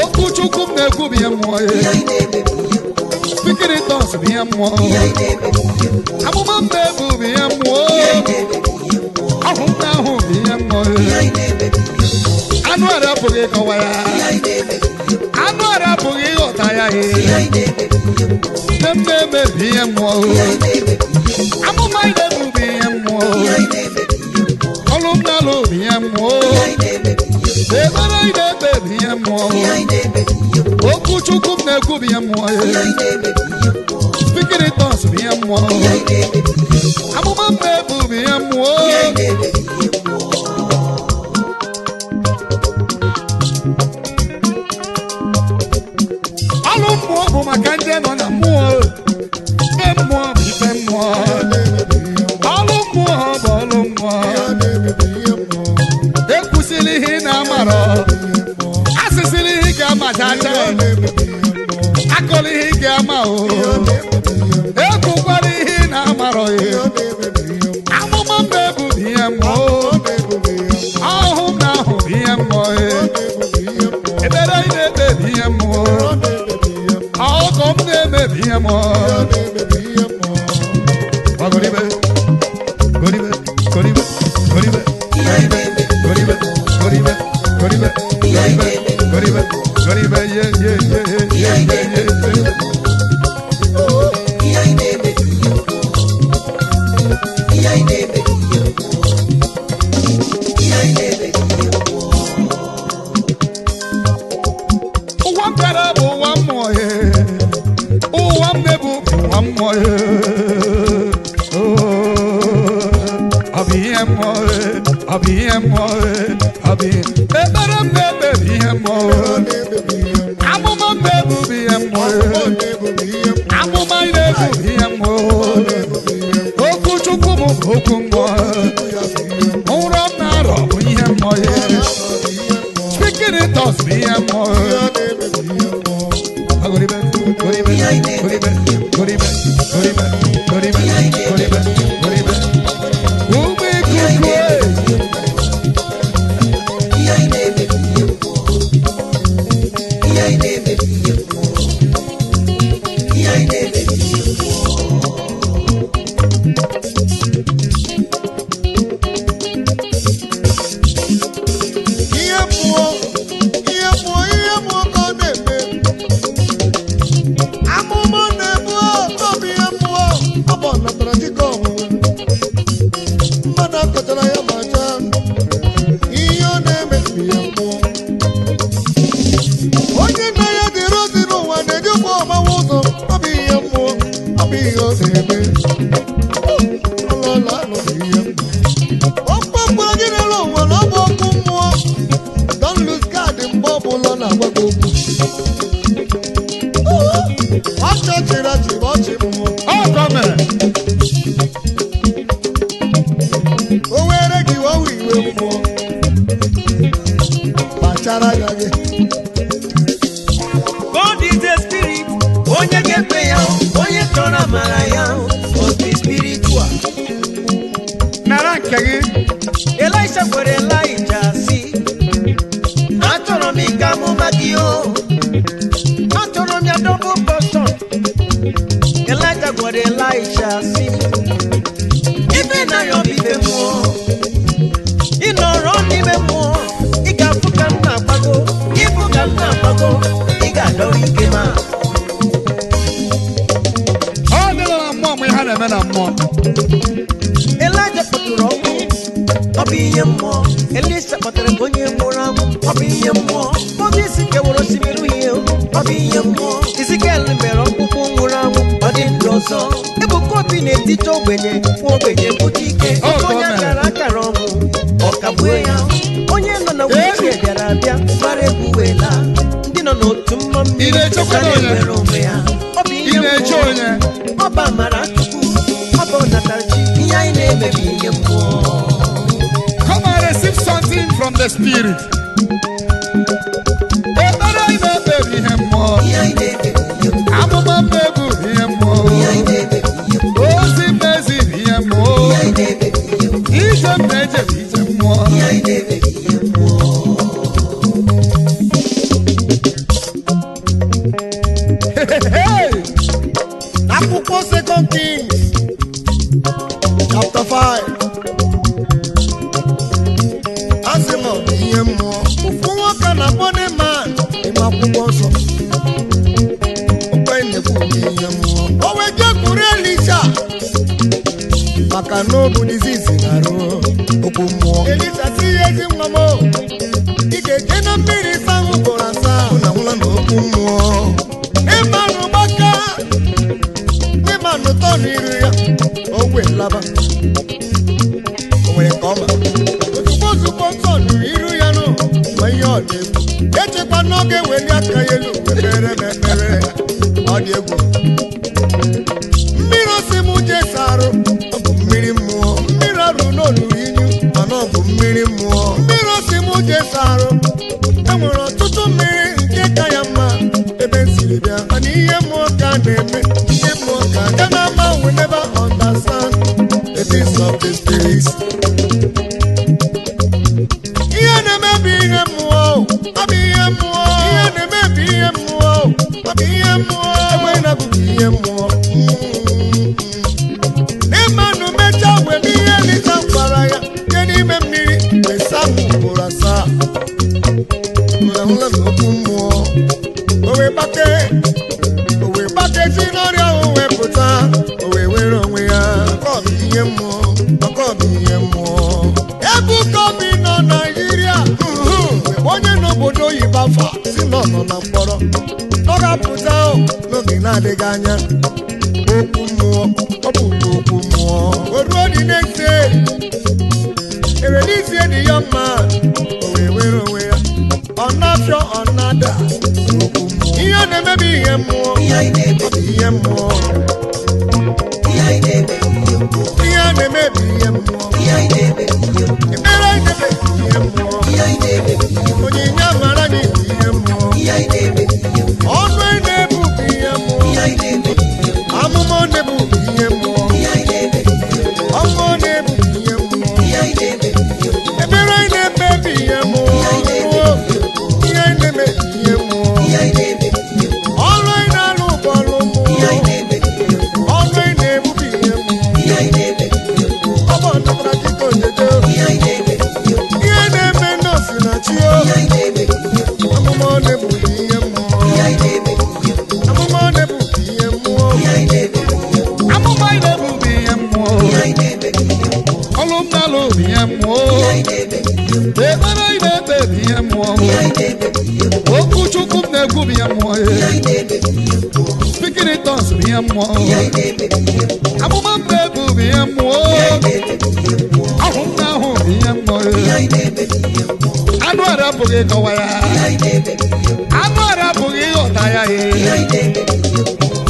Okwu Chukwu m na-ekwu bụ ihe mmụọ. Ihe anyị na-eme bụ ihe mmụọ. Speaking in tongues bụ ihe mmụọ. Ihe anyị na-eme bụ ihe mmụọ. Amụma m na-ebu bụ ihe mmụọ. Ihe anyị na-eme bụ ihe mmụọ. Ahụ m na-ahụ bụ ihe mmụọ. Ihe anyị na-eme bụ ihe mmụọ. Anụ arụ apụghị ịkọwa ya. Ihe anyị na-eme bụ ihe mmụọ. Anụ arụ apụghị ịghọta ya. Ihe anyị na-eme bụ ihe mmụọ. Nne m na-eme bụ ihe mmụọ. Ihe anyị na-eme bụ ihe mmụọ. Amụma anyị na-ebu bụ ihe mmụọ. Ihe anyị na-eme bụ ihe mmụọ. Ọlụ m na-alụ bụ ihe mmụọ. Ihe anyị na-eme bụ ihe mmụọ. Ekpere anyị na-ekpe bụ ihe mmụọ. Ihe anyị na-eme bụ ihe mmụọ. Okwu Chukwu m na-ekwu bụ ihe mmụọ. Ihe anyị na-eme bụ ihe mmụọ. Speaking in tongues bụ ihe mmụọ. Ihe anyị na-eme bụ ihe mmụọ. Amụma m na-ebu bụ ihe mmụọ. Ihe anyị na-eme bụ ihe mmụọ. Ọlụ mmụọ bụ maka ndị nọ na mmụọ. Ife mmụọ bụ ife mmụọ. Ọlụ mmụọ bụ ọlụ mmụọ. Ekwusịla ihe ị na-amarọ. Asịsịla ihe ị ga-amacha acha. Akọla ihe ị ga-ama o. Ekwukwala ihe ị na-amarọ. Amụma m na-ebu bụ ihe mmụọ. Ahụ m na-ahụ bụ ihe mmụọ. Ekpere anyị na-ekpe bụ ihe mmụọ. Ọgọ m na-eme bụ ihe mmụọ. Goribe, goribe, goribe, goribe, Ihe anyị na-eme bụ goribe, goribe, goribe, Ihe anyị na-eme bụ goribe, goribe, ye, ye, ye, ye, ye, ye, ye. Ihe anyị na-eme bụ ihe mmụọ. Ihe anyị na-eme bụ ihe mmụọ. Ihe anyị na-eme bụ ihe mmụọ. Ụwa m bịara bụ ụwa mmụọ ye. Ụwa m na-ebu bụ ụwa mmụọ ye. Oh, ọ bụ ihe mmụọ ye. Ọ bụ ihe mmụọ ye. Ọ bụ ihe. Ekpere m na-ekpe bụ ihe mmụọ ye. Amụma m na-ebu bụ ihe mmụọ ye. Amụma anyị na-ebu bụ ihe mmụọ. Okwu Chukwu m bụ okwu mmụọ. Nrọ m na-arọ bụ ihe mmụọ. Speaking in tongues bụ ihe mmụọ. Goribe, goribe, goribe, goribe, goribe, goribe, goribe, goribe. Ụmụ ikuku e. Ihe anyị na-eme bụ ihe mmụọ. Ihe anyị na-eme bụ ihe mmụọ. Ihe anyị na-eme bụ ihe mmụọ. Ihe mmụọ, ihe mmụọ, ihe mmụọ ka ọ na-eme. Amụma na-ebu ọ bụ ihe mmụọ, ọ bụ ọnatara dịka ọnwụnwa. Mmadụ akọchara ya ma chaa. Ihe ọ na-eme bụ ihe mmụọ. Onye nna ya dịrị ozi n'ụwa na-ejikwa ọgbawa ụzọ, ọ bụ ihe mmụọ, ọ bụ ihe ọ na-eme. Ọlọlọ anụ bụ ihe mmụọ. Okwu mkpụrụ gị n'elu ụwa na ọ bụ okwu mmụọ. Don't lose guard mgbe ọbụla ọ na-agwa gị okwu. Ọchị ọchịrị ọchị bụ ọchị mmụọ. Ọ ka o mere. O were gị ọwụ iwe mmụọ. Kpachara anya gị. God is a spirit. Onye ga-efe ya, onye chọrọ amara ya, must be spiritual. Nara nke gị. Elisha gwara Elijah sị, achọrọ m ịga amụma gị o, achọrọ m ya double portion. Elijah gwara Elisha sị, ife na ya bụ ife mmụọ, ị nọrọ n'ime mmụọ, ị ga-afụ ka m na-agbago, ịfụ ka m na-agbago, ị ga-adọrọ ike ma. Ọ dịla na mmụọ ma ihe a na-eme na mmụọ. Elijah kpọtụrụ ọkụ, ọ bụ ihe mmụọ. Elisha kpọtara onye nwụrụ anwụ, ọ bụ ihe mmụọ. Moses kewara osimiri uhie, ọ bụ ihe mmụọ. Ezekiel mere ọkpụkpụ nwụrụ anwụ, ọ dị ndụ ọzọ. Ebuka Obi na-etite ogbenye, nwa ogbenye bute ike. Ọ ka o Onye mere. akara akara ọnwụ, ọ kagbue ya. Onye nọ na wheelchair bịara abịa, gbara egwu wela. Ndị nọ n'otu mma Ị mmiri na-echekwa ga onye? na-enwere onwe ya. Ọ bụ Ị ihe na-eche mmụọ. onye? Ọ bụ amara Chukwu, ọ bụ ọnatara chi, ihe anyị na-eme bụ ihe mmụọ. Come and receive something from the spirit. Ekpere anyị na-ekpe bụ ihe mmụọ. Ihe anyị na-eme bụ ihe mmụọ. Amụma m na-ebu bụ ihe mmụọ. Ihe anyị na-eme bụ ihe mmụọ. Ozi m na-ezi bụ ihe mmụọ. Ihe anyị na-eme bụ ihe mmụọ. Ije m na-eje bụ ije mmụọ. Ihe anyị na-eme bụ ihe mmụọ. N'akwụkwọ nsọ, okwu anyị na-ekwu bụ ihe mmụọ. O wee jekwuru Elisha maka na ọ bụ disease na-arụ okwu mmụọ. Elisha si ya, "Ezi nwa m, ị ga-eje na mmiri ịsa ahụ ugboro asaa." Na nwụla na okwu mmụọ. Ịmanụ gbaka, ịmanụ tọ n'iru ya, o wee laba. O nwere nke ọma. Ozugbo ozugbo ntọ nụrụ iru ya nụ, ma ihe ọ na-ekwu echekwa n'oge weli aka ya elu wepere m ekpere. Ọ dị egwu. Mmiri osi m jesa arụ, Ọ bụ mmiri mmụọ. Mmiri arụ n'olulu inyu. Mana ọ bụ mmiri mmụọ. Mmiri osi m jesa arụ, enwere ọtụtụ mmiri nke ka ya mma ebe m siri bịa, mana ihe mmụọ ka a na-eme. Ihe mmụọ ka a Ka na ama will never understand the things of the spirit. Ihe na-emebi ihe mmụọ, ọ bụ ihe mmụọ. Ihe na-emebi ihe mmụọ, ọ bụ ihe mmụọ. Enweghị na-abụghị ihe mmụọ. N'ịmanụ mechaa wee ihe Elisa gwara ya, jee n'ime mmiri wee saa ahụ ugboro asaa. Na nwụla na okwu mmụọ. O wee gbakee, o wee gbakee, si n'ọrịa ahụ wee pụta, o wee were onwe ya. Maka ọ bụ ihe mmụọ. Maka ọ bụ ihe mmụọ. Ebuka Obi nọ Naijiria, onye n'obodo oyibo afa si nọ nọ na mkpọrọ, ọ ga-apụta o N'oge na-adịghị anya. Okwu mmụọ. Ọ bụ okwu mmụọ. O ruo dị n'eze, erelizie dị ya mma, o wee were onwe ya. Ọ na-afịọ, ọ na-ada. Okwu mmụọ. Ihe na-emebi ihe mmụọ. Ihe anyị na-eme Ọ bụ ihe mmụọ. Ihe anyị na-eme bụ ihe mmụọ. Ihe na-emebi ihe mmụọ. Ihe anyị na-eme bụ ihe mmụọ. Ekpere anyị na-eme bụ ihe mmụọ. Ihe anyị na-eme bụ ihe mmụọ. Onyinye amara anyị bụ ihe mmụọ. Ihe anyị na-eme bụ ihe mmụọ. Ọnụ anyị na-ebu bụ ihe mmụọ. Ihe anyị na-eme bụ ihe mmụọ. Amụma ọ na-ebu bụ ihe mmụọ. Ihe anyị na-eme bụ ihe mmụọ. Ọnwụ ọ na-ebu bụ ihe mmụọ. Ihe anyị na-eme bụ ihe mmụọ. Ekpere anyị na-ekpe bụ ihe mmụọ. Ihe anyị na-eme bụ ihe mmụọ. Ihe anyị na-eme bụ ihe mmụọ. Ihe anyị na-eme bụ ihe mmụọ. Ọrụ anyị na-alụ bụ ọrụ Ihe mmụọ. anyị na-eme bụ ihe mmụọ. Ọnụ anyị na-ebu bụ ihe mmụọ. Ihe anyị na-eme bụ ihe mmụọ. Ọ bụ ọnatara dịka ojeje. Ihe anyị na-eme bụ ihe mmụọ. Ihe na-eme nọọsụ na chi o. Ihe anyị na-eme bụ ihe mmụọ. Amụma ọ na-ebu bụ ihe mmụọ. Ihe anyị na-eme bụ ihe mmụọ. Amụma ọ na-ebu bụ ihe mmụọ. Ihe anyị na-eme bụ ihe mmụọ. Amụma anyị na-ebu bụ ihe mmụọ. Ihe anyị na-eme bụ ihe mmụọ. Ọlụ m na-alụ bụ ihe mmụọ. Ihe anyị na-eme bụ ihe mmụọ. Ekpere anyị na-ekpe bụ ihe mmụọ. Ihe anyị na-eme bụ ihe mmụọ. Okwu Chukwu m na-ekwu bụ ihe mmụọ. Ihe anyị na-eme bụ ihe mmụọ. Speaking in tongues bụ ihe mmụọ. Ihe anyị na-eme bụ ihe mmụọ. Amụma m na-ebu bụ ihe mmụọ. Ihe anyị na-eme bụ ihe mmụọ. Ahụ m na-ahụ bụ ihe mmụọ. Ihe anyị na-eme bụ ihe mmụọ. Anụ arụ apụghị ịkọwa ya. Ihe anyị na-eme bụ ihe mmụọ. Anụ arụ apụghị ịghọta ya. Ihe anyị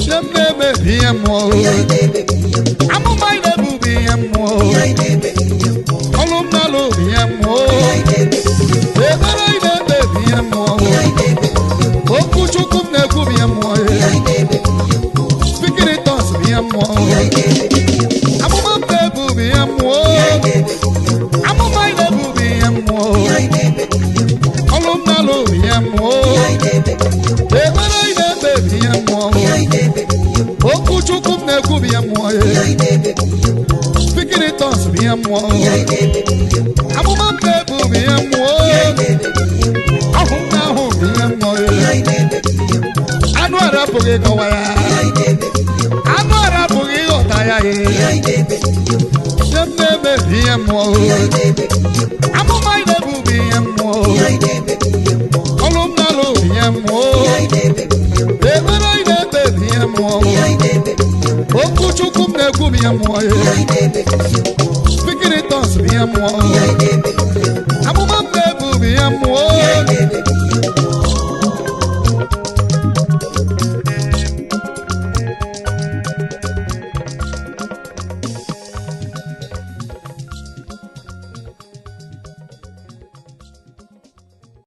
na-eme bụ ihe mmụọ. Ihe m na-eme bụ ihe mmụọ. Ihe anyị na-eme bụ ihe mmụọ. Amụma anyị na-ebu bụ ihe mmụọ. Ihe anyị na-eme bụ ihe mmụọ. Ọlụ m na-alụ bụ ihe mmụọ. Ihe anyị na-eme bụ ihe mmụọ. Ekpere anyị na-ekpe bụ ihe mmụọ. Ihe anyị na-eme bụ ihe mmụọ. Okwu Chukwu m na-ekwu bụ ihe mmụọ. Ihe anyị na-eme bụ ihe mmụọ. Speaking in tongues bụ ihe mmụọ. Ihe anyị na-eme bụ ihe mmụọ. Amụma m na-ebu bụ ihe mmụọ. Ihe anyị na-eme bụ ihe mmụọ. Amụma anyị na-ebu bụ ihe mmụọ. Ihe anyị na-eme bụ ihe mmụọ. Ọlụ m na-alụ bụ ihe mmụọ. Ihe anyị na-eme bụ ihe mmụọ. Ekpere anyị na-ekpe bụ ihe mmụọ. Ihe anyị na-eme bụ ihe mmụọ. Okwu Chukwu m na-ekwu bụ ihe mmụọ. Ihe anyị na-eme bụ ihe mmụọ. Speaking in tongues bụ ihe mmụọ. Ihe anyị na-eme bụ ihe mmụọ. Amụma m na-ebu bụ ihe mmụọ. Ihe anyị na-eme bụ ihe mmụọ. Ahụ m na-ahụ bụ ihe mmụọ. Ihe anyị na-eme bụ ihe mmụọ. Anụ arụ apụghị ịkọwa ya. Ihe anyị na-eme bụ ihe mmụọ. Anụ arụ apụghị ịghọta ya. Ihe anyị na-eme bụ ihe mmụọ. Ihe m na-eme bụ ihe mmụọ. Ihe anyị na-eme bụ ihe mmụọ. Amụma anyị